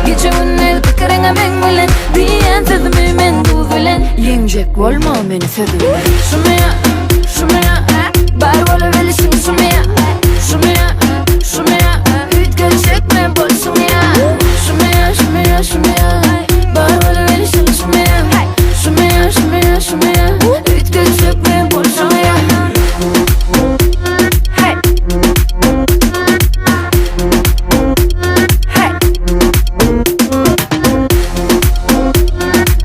Gije-gündiz pikiriňe meň bilen Diýýän sözümi men duz bilen Ýeňjek bolma meni söz bilen Şumy ýa, şumy ýa Bar bolubilişiň şumy ýa Şumy ýa, şumy ýa Üýtgetjekmi bolşuňy ýa Şumy ýa, şumy ýa, şumy ýa Bar bolubilişiň şumy ýa Şumy ýa, şumy ýa, şumy ýa Üýtgetjekmi bolşuňy ýa Hey! Hey!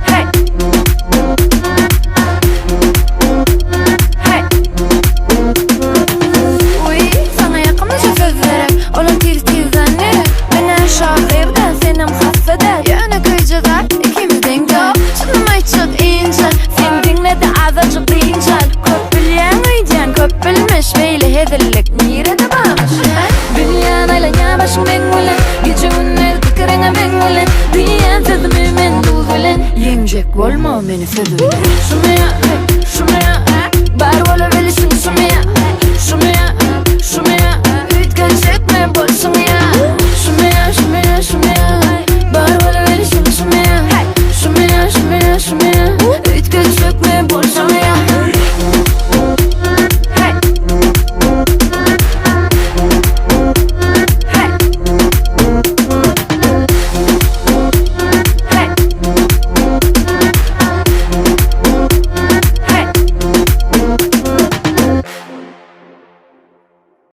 Hey! Hey! Uý, saňa ýakymlyja söz gerek Olam tiz-tizden gerek Men-ä şahyr däl, senem hassa däl Ýönekeýje zat, ikimiz deň däl Çynym aýtjak inçe Sen diňle-de azajyk dynç al Köp bilýäň öýdýän, köp bilmiş Beýle hezillik nirede barmyş? Bilýän aýlanýar başyň meň bilen Gije-gündiz pikiriňe meň bilen Diýýän sözümi men duz bilen Ýeňjek bolma meni söz bilen Şumy ýa?